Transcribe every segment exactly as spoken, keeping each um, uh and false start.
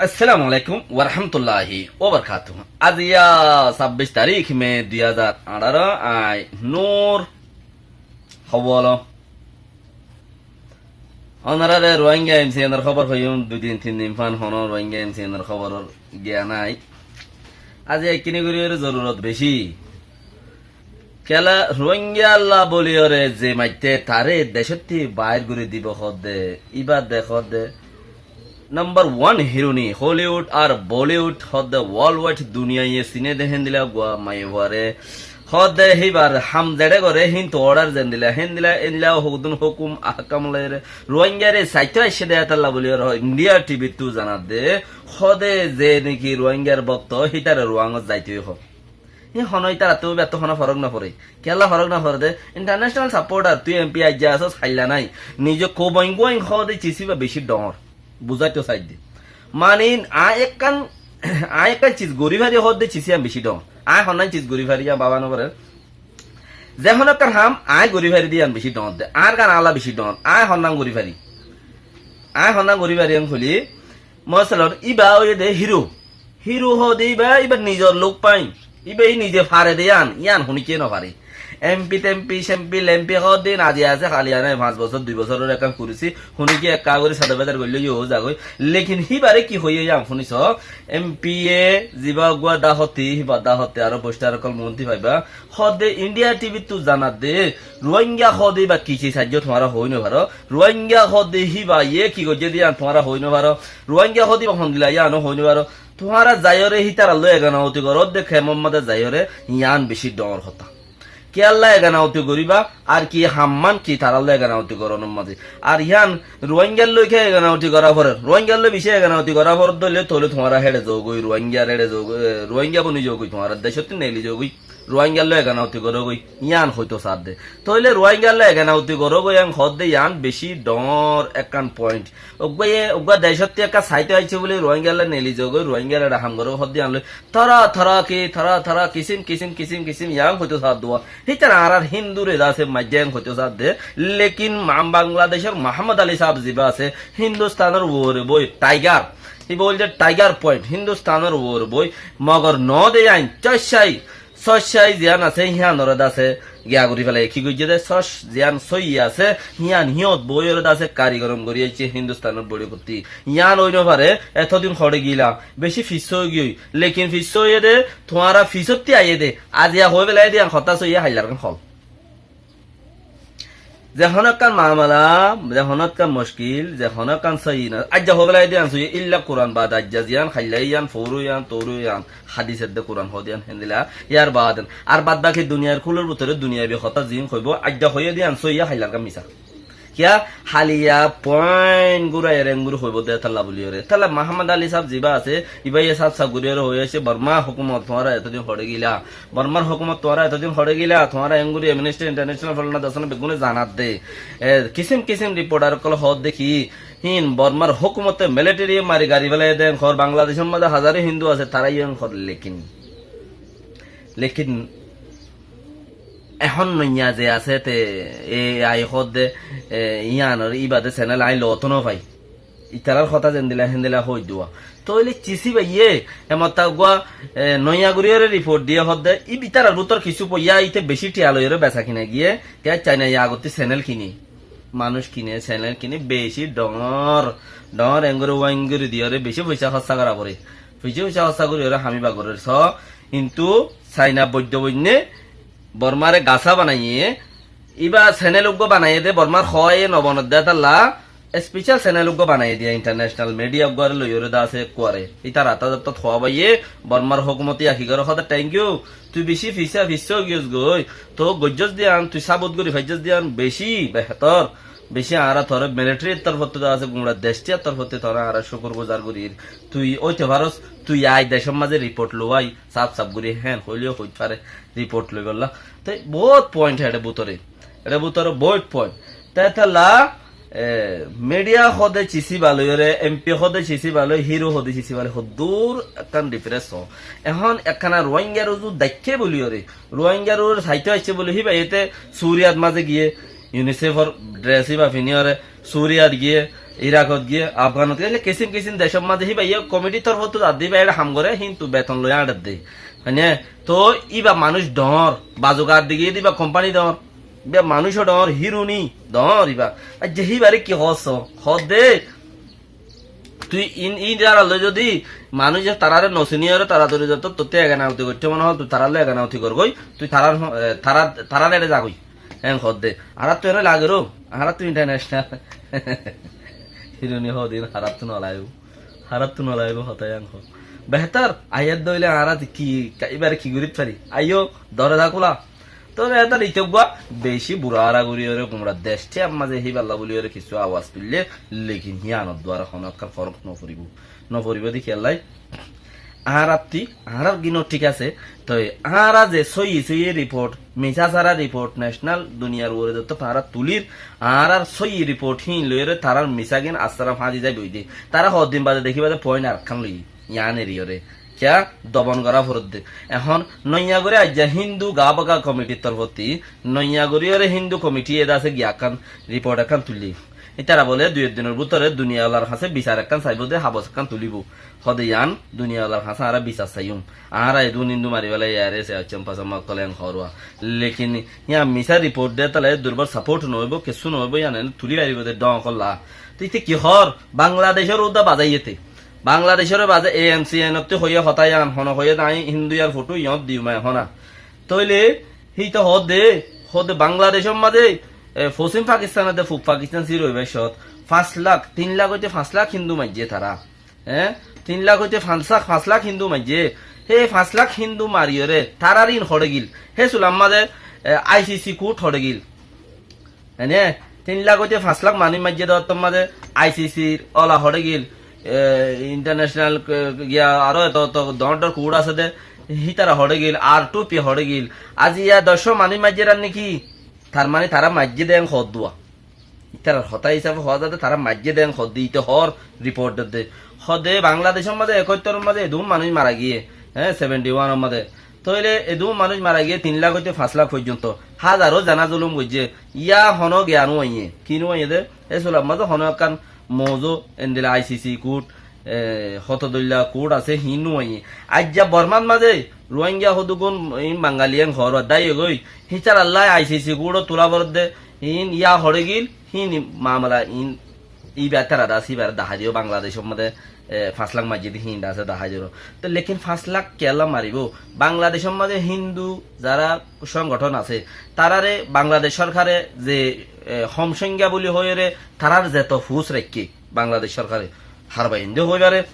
Assalamu alaikum warahmatulláhi wabarakátuhu. Aijja sabbíc tarík me dui házar añçáro, añí Nur Hawala. Ónorare Ruáingga M C N or hóbor hoiyúm, dui din tin din fán honó Ruáingga M C N or hóbor giya nái. Aijja ekkiní gorí zorurot beci. Kiyólla Ruáinggalla bóliyoré ze maitté taré decótti bair gorí dibou hoódde, íba de hoódde number one hero ni, Hollywood ar Bollywood hoódde worldwide duniyaiye siné de héndilla uggwá maiyafuaré. Hoódde híbar ham zeçé goré híntu order zendilla, héndilla, héndilla hukdún hukum ahkam loiyóre Ruáinggare saitó aiccé de hétalla bóliyoré India T V ttu zanadde, hoódde ze niki Ruáinggar bokto hítare Ruáingot zaitó hoó. Hé honó ítarattú bettú honó forók noforé. Kiyólla forók noforé de? International supporter, tui M P aijja asós, hailla nái. Nize kouboing gouing hoóde cisíba beci dhoóñr. Buzáito saidde. Mani, aññí ekkán, aññí ekkán ciz gorí fari hoóde cisíyan beci dhoóñr. Aññí honnán ciz gorí fari, yián baba noforé. Ze honó ekkán ham aññí gorí fari de yián beci dhoóñr de. Añár gán ala beci dhoóñr. Aññí honnán gorí fari. Aññí honnán gorí fari yián hoilé, mosolon, íba óiye de hero. Hero hoóde íba, íba nizor low point. Íba í nize fare de yián, yián honíkiyé nofaré. M P tempi, sempi, lempi hoóde nazi asé, hali ane fañs bosór, dui bosóror ekkán kursi, honíkiyé ekká gorí sada bedar goillé yó zagói. Lekin híbare ki hoiyé yián honíso? M P ye ziba uggwá dahotti, híba dahotti aró boic tár ókkol monti faiba. Hoóde India T V ttu zanadde, Ruáingga hoóde íba ki ciz aijjó tuáñra hoói nofaró. Ruáingga hoóde híba ye ki goijjé de yián tuáñra hoói nofaró. Ruáingga hoóde íba hondilla yiáno hoói nofaró. Tuáñra zaiyóre hítarallói eganauti goródde kemor mazé zaiyóre yián beci dhoóñr hotá. Kiyólla eganauti goríba, ar ki hamman ki tarallói eganauti gorónor mazé. Ar yián Ruáinggallói kiyá eganauti gorá forer. Ruáinggallói beci eganauti gorá foredde óile tóile tuáñra héçe zogói, Ruáingga héçe zogói, e, Ruáingga boni zogói, tuáñra decótti neeli zogói. Ruáinggallói eganauti gorógoi, yián hoitó saádde. Tóile Ruáinggallói eganauti gorógoi yián hoódde yián beci dhoóñr ekkán point. Uggúa ye, uggúa decótti ekká saitó aiccé buli Ruáinggallói neeli zogói, Ruáinggallói ham gorógoi hoódde yián loi. Tara, tara ki, tara, tara, kisim, kisim, kisim, kisim, yián hoitó saádde. Hítara añárar Hindure de asé, maijjá yián hoitó saádde. Lekin ma-, Bangladecór Muhammad Ali saáb ziba asé, Hindustanor uore boi, tiger. Íba óilde tiger point, Hindustanor uore boi, mogor noó de yián, coccái, Sóccai ziyán asé, híanoré de asé, giya gorí félaiye. Ki goijjé dé? Sóc ziyán sóiyi asé, hían híyot boóiyoré de asé, kari gorom gorí aiccé Hindustánor bóçi kottí. Yían ói nofaré, etódin hoçé giyíla, bicí fissá ói giyói. Lekin fissá óiye dé, tuáñra fisótti aiyé dé, aziya hoói félaiye dé, yián hotá sóiye haillar gán hol. Ze honó ekkán mamela, ze honó ekkán muckil, ze honó ekkán sóiyi na, aijja hoói félaiye dé yián sóiye, ílla Kuran baade aijja ziyán, hailla yían, fouru yían, touru yían, hádis edde Kuran hoó dé yián, héndilla, yar baade. Ar baad baki duniyair kúlor bútore duniyabi hotá ziín hoibó, aijja hoiyé dé yián sóiye, haillar gán misá. Kiyá? Haliya point gúraiyeré engori hoibó dé, tálla buliyóre. Tálla Muhammad Ali sáb zibá asé, ibáye sáf sáf goríyeré hoiyé aiccé, Borma hókumot tuáñra etódin hoçé giyíla, Bormar hókumot tuáñra etódin hoçé giyíla, tuáñra engori Amnesty International fólana dasóna beggúne zanat dé. E, kisim kisim reporter ókkole hoódde ki, hín Bormar hókumote military mari gari félaiye dé, en hoór Bangladecór mazé házaro Hindu asé, tará yó en hoór, lekin, lekin ehón noiya ze asé te, e, ai hoódde, e, yíanor íbade channel aññí loóto nofai. Ítarar hotá zendilla héndilla hoóidduwa. Tóile Chisí báiye, emotta uggúa, e, noiya goríyoré report diyé hoódde, íb-, ítarar bútor kissú foiyá íte bicí thiya loiyóre besá kina giyé, te accá ina yá agottí channel kini. Manúic kine, channel kine, bicí dhoóñr, dhoóñr engori wáingori diyoré bicí foicá hóssa gora foré. Foicá, foicá hóssa goríyoré hámiba gorér. So, kintu Saina boiddo boinné Bormare gasá banaiyé, íba channel uggúa banaiyé dé, Bormar hoóiye nobanodde tálla, special channel uggúa banaiyé diya, international media uggúare loiyóre de asé ekkuare. Ítara ata zattót hoóa báiye, Bormar hókumote yá ki goré hoóde, thank you. Tui bicí fisá, fisá ói giyós goi. Tóu goijjós de yián, tui sábut gorí faijjós de yián, bicí behétor. Bicí añára toré military torfóttu de asé, guñça dec tiyar torfóttu toré añára cúkur guzar gorír. Tui óite faros, tui ai decór mazé report loi ai, sáf sáf gorí, héen hoilé yó hoit fare, report loibolla. Te bout point eçé bútore. Eçé bútore bout point. Te tálla, e, media hoóde Chisí bála óiyoré, M P hoóde Chisí bála ói, hero hoóde Chisí bála ói, hoddúr ekkán difference hoó. Ehón ekkána Rohingyar uzu daikké bóliyoré, Rohingyar uzu saitó aiccé bóli, híba ete Suriyat mazé giyé, UNICEF or dress híba finiyoré, Suriyat giyé, Irakot giyé, Afganot giyé, kisím kisím decór mazé híba yó komitir torfóttu zadde híba eçé ham goré, kintu beton loi añçedde. Mane, to íba manúic dhoóñr, bazugar digiyé de íba kompani dhoóñr, íba manúic dhoóñr, híruni dhoóñr íba. Ar ze híbare ki hoósso? Hoódde, tui in, in zaralloi zodi manúice taráre nosiniyóre taratari zodi tottú eganauti goitté mone hoó, tui tarálloi eganauti gorgói, tui tarár, e, tará, tarár eçé zagói. Héen hoódde. Añáráttu ene lagér, añáráttu international. Híruni hoódin, añáráttu nolaibo. Añáráttu nolaibo hotá héen hoó. Behétor, aiyér dóile añára ki, ka-, íbare ki gorit fari? Aiyó, doreza kúla. Tóile ítara ite uggúa beci bura ara goríyoré gumra dec thíyar mazé híballa bóliyoré kissú awas tuillé, lekin híyanor duara honó ekkán forok noforibó. Noforibó de kiyólla? Añárattú, añárar gín ó thík asé, toi añára ze sóiyi sóiyi riport, misá sára riport, necenal duniyar uore zottó añára tulír, añárar sóiyi riport híin loiyóre tarár misá gín assára fáñdi zaibói de. Tará hoddin bade dekíba de point arekkán loiyé, yián eriyoré. Kiyá? Dobon gorá foredde. Ehón noiya gorí aijja Hindu Gabaga Komitir torfótti, noiya goríyoré Hindu Komiti ede asé giyá ekkán riport ekkán tuillé. Ítara bóle dui ek dinor bútore duniyalar hañsé bisar ekkán saibó de, habos ekkán tulíbo. Hoóde yián duniyalar hañsé añára bisar saiyúm. Añára edún Hindu mari félai, yare se accém pasam okkol en hoór. Lekin yián misá riport de tale durbar saport noóibo, kessú noóibo, yián ene tulí faribó de dhoóñr ókkol. Te íte ki hoór? Bangladecóre uddá bazaiyé te. Bangladecóre bazai, A M C N ottú hoiyé hotá yián, hone hoiyé de añí Hindu yar fothó yóñt diyum ehón. Tóile híte hoódde, hoódde Bangladecór mazé, e, Fosím Pakistan de Fub Pakistan sir óibar cót fañs lak, tin lak óite fañs lak Hindu maijjé tará. Hé? Tin lak óite fañs lak, fañs lak Hindu maijjé. Hé fañs lak Hindu mariyoré tarár in hoçé gil? Hé sulam mazé, e, I C C court hoçé gil? Ene, tin lak óite fañs lak manúic maijjé de ottór mazé I C C r ola hoçé gil, e, international, e, giya aró eto, eto dhoóñr dhoóñr court asé de, hítara hoçé gil, R two P hoçé gil. Aijja doc cót manúic maijjé ranni ki? Tar mane tará maijjé de en hoódduwa. Ítarar hotá hísafe hoó zade tará maijjé de en hoódde, íte hoór riport de. Hoóde Bangladecór mazé ekóttoror mazé edún manúic mara giyé, hé, seventy one or mazé. Tóile edún manúic mara giyé tin lak óite fañs lak foijjonto. Házaro zena zulum goijjé. Yá honó giya nuaiyé. Ki nuaiyé de? E sulam mazé honó ekkán mouzó endilla I C C court, e, hoto dóilla court asé, híin nuaiyé. Aijja Bormar mazé Ruáingga hodúgun in Bangali en hoór dháiye goi. Hítarallá I C C court ot tulá foredde. Híin yá hoçé gil, híin mamala in íba tará das íbare dahái diyó, Bangladecór mazé, e, fañs lak maijjé de híin das dahái diyó. Te lekin fañs lak kiyólla maribó? Bangladecór mazé Hindu zará songothón asé, taráre Bangladec sorkare ze, e, hom songga buli hoiyóre tarár zeto fus raikké Bangladec sorkare, harba inde hoi fare.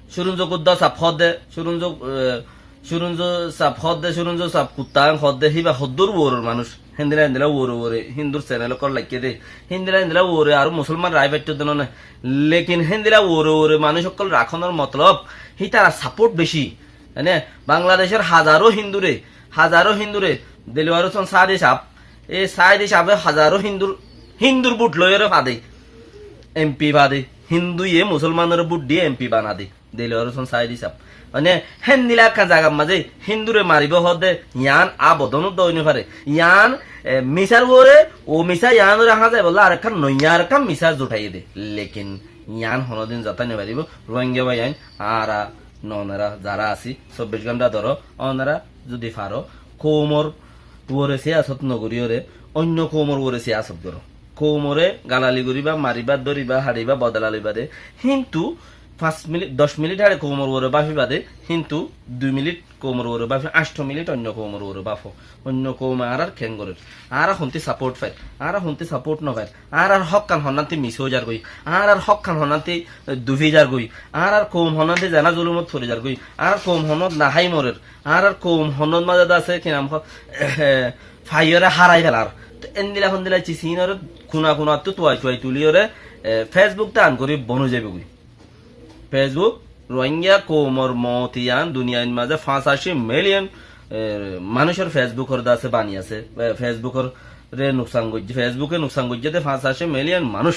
Surunjo kudda saf hoódde, Surunjo, e, Surunjo saf hoódde, Surunjo saf kutta en hoódde, híba hoddúr uoror manúic. Héndilla héndilla uore uore Hindur channel ókkol laikké de. Héndilla héndilla uore aró musolman rai faitto de none. Lekin héndilla uore uore manúic ókkol rakhonor motolob hítara saport beci. Mane, Bangladecór házaro Hindure, házaro Hindure, Delwar Hosen Saadi saf, e Saadi safe házaro Hindur, Hindur bút loiyóre fade, M P fade, Hinduye musolmanore bút di M P banade. Delwar Hosen Saidi saf. Mane, héndilla ekkán zagar mazé Hindure maribó hoódde, yián abodon uddá ói no fare. Yián, e, misár uore, o misá yiánore háñzai bolla arekkán noiya arekkán misá zutaiyé de. Lekin yián honódin zatai no faribó. Ruáingga bái ain, añára nonera zará así, sobbic gónta dóro, onera zudi faro, koumor uore siyasot no goríyoré, oinno koumor uore siyasot goró. Koumoré galali goríba, maribá, dóriba, haçibá, bodola loiba de. Híntu fañs minit, doc minit haçe koumor uore báfiba de, híntu dui minit koumor uore báfi, añctho minit oinno koumor uore báfo. Oinno koume añárar keén gorér? Añára hontí saport fair? Añára hontí saport no fair? Añárar hókkan honnánti misé ói zargoi? Añárar hókkan honnánti, e, dufi zargoi? Añárar koum honnánti zena zulumot fori zargoi? Añárar koum honnót no hái morer? Añárar koum honnót mazé de asé, ki nam hoó, e, faiyóre hárai felar. Te endilla hondilla cis híinoré kuna kunattú tuai tuai tulíyoré, e, Facebook tan gorí bon ói zaibogói. Facebook, Rohingya koumor moot yián duniyair mazé fañsaci miliyon, e, manúcor Facebookor de asé bani asé, e, Facebookoré nuksan goijjé, Facebooke nuksan goijjé de fañsaci miliyon manúc.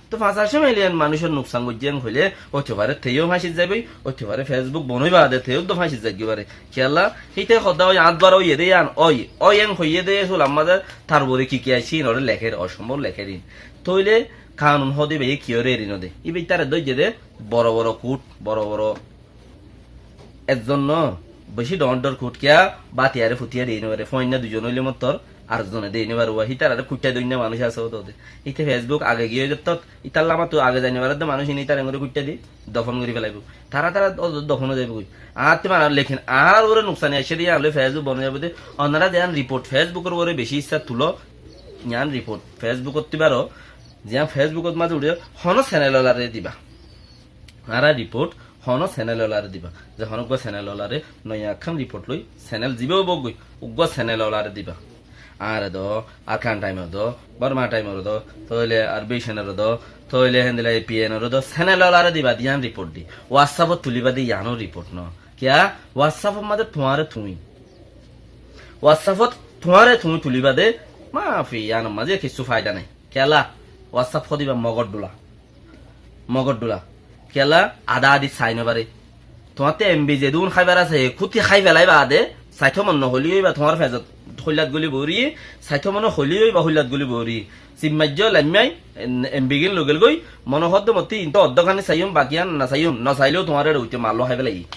Tó fañsaci miliyon manúcor nuksan goijjé en hoilé, óito fare teyó fáñcit zaiboi, óito fare Facebook bon ói baade teyó dó fáñcit zaigói fare. Kiyólla, híte hoddá ói añár duara óiye dé yián, ói, ói en hoiyé dé, e sulam mazé tar uore ki ki aiccé, inoré lekér, osombob lekér in. Tóile, Kanun hoóde íba, e kiyóre eri node. Íba ítare dóijje de boro boro kut, boro boro ezzon no, beci dhoóñr dhoóñr kut, kiyá bátiare futiya dei no fare, foinna duizon óile mottor ar zone dei no fare, uwa hítarare kuitta dóinna manúic asé ódode. Íte Facebook age giyé zettót, ítar lamattu age zai no fare de manúic íne ítare engori kuitta di dofon gori felaibo. Tara tara do-, do-, dofon ói zaibo goi. Añátte mana, lekin añár uore nuksani aiccé de, yián óile Facebook bon ói zaibo de. Onora ziyán report Facebookor uore beci issá tulo, yián report Facebookottú baro, ziyán Facebookot mazé uçé, hono channel olare diba. Añára report hono channel olare diba. Ze hono uggúa channel olare noiya ekkán report loi, channel ziba óibo goi, uggúa channel olare diba. Añáre do, Arkan Time ore do, Borma Time ore do, tóile ar Vision ore do, tóile héndilla A P N ore do, channel olare diba de yián report di. WhatsApp ot tuliba de yiáno report no. Kiyá? WhatsApp ot mazé tuáñre tuñí. WhatsApp ot tuáñre tuñí tuliba de, mafi, yiánor mazé kissú faida nai. Kiyólla? WhatsApp hoóde íba Mogor dhula. Mogor dhula. Kiyólla? Ada adi sai no fare. Tuáñtte M B zedún háibar asé, kúti hái felai baade, saitó mon no hoilé íba tuáñr fejot hoillat goli bori, saitó mon hoilé íba hoillat goli bori. Sim maijjó laimmai, M B gín loi gel goi, mone hoódde mottí inte oddókani saiyum, baki yián no saiyum, no saileu tuáñre uite mallo hái felai.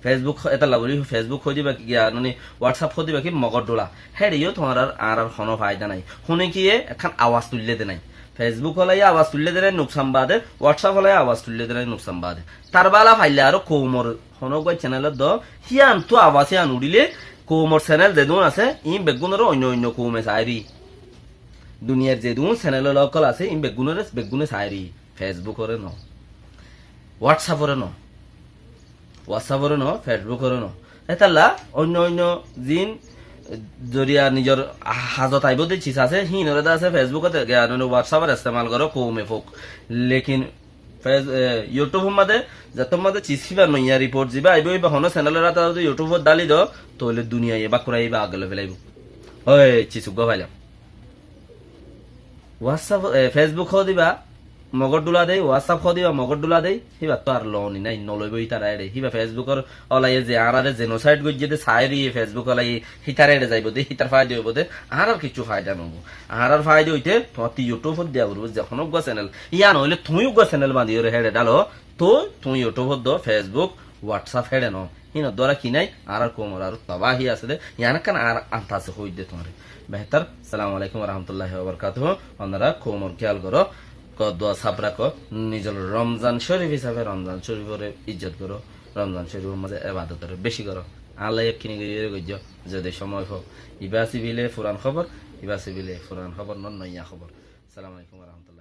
Facebook, etalla buli Facebook hoóde íba ki, giya, noni, WhatsApp hoóde íba ki Mogor dhula. Héçe yó tuáñrar añárar hono faida nai. Hone kiyé ekkán awaz tuille de nai. Facebook olaye awaz tuille de nai nuksan baade, WhatsApp olaye awaz tuille de nai nuksan baade. Tar bala faille aró koumor hono uggúa channel ot do, híyanttú awaz híyan uçile, koumor channel zedún asé, iín beggúnoré oinno oinno koume saári. Duniyar zedún channel ókkol asé, iín beggúnoré, beggúne saári. Facebook ore no. WhatsApp ore no. WhatsApp ore no, Facebook ore no. Etalla oinno oinno zin zoriya nizor hazot aibo de cis asé, híinore de asé Facebook ot, e, noni WhatsApp ot estemal goró koume fouk. Lekin Face-, e, YouTube ot mazé, zettót mazé cis híba noiya report ziba aibo, íba hono channel ore ata zodi YouTube ot dali do, tóile duniyai e bakkurai íba age loi felaibo. Oi, cis uggúa failam. WhatsApp, e, Facebook hoóde íba Mogor dhula de, WhatsApp hoóde íba Mogor dhula de, híbattú ar loni nai, no loibo ítara éçe. Híba Facebook or olaye ze añárare genocide goijjé de saári Facebook olaye, hítara éçe zaibo de, hítar faida óibo de, añárar kissú faida no óibo. Añárar faida óite, tuáñttú YouTube ot diya foribo, ze hono uggúa channel. Yián óile tuñí uggúa channel bañdiyóre héçe dhalo, toi tuñí YouTube ot do, Facebook, WhatsApp héçe no. Híinor duara ki nai? Añárar koumor aró tabahi asé de, yián ekkán añárar antas hoóidde tuáñre. Behétar, Assalamu alaikum wa rahmatullahi wa barakatuhu. Onora koumor kéyal goró, ko dua saf rakó, nizor Romzan Shorif hísafe Romzan Shorif ore ijjot goró, Romzan Shorif or mazé ebadot ore beci goró. Añálla yakkini gorí goijjó, zodi cómoi fo. Ibá asíl bile furan hóbor, ibá asíl bile furan hóbor no, noiya hóbor. Assalamu alaikum wa rahmatullahi.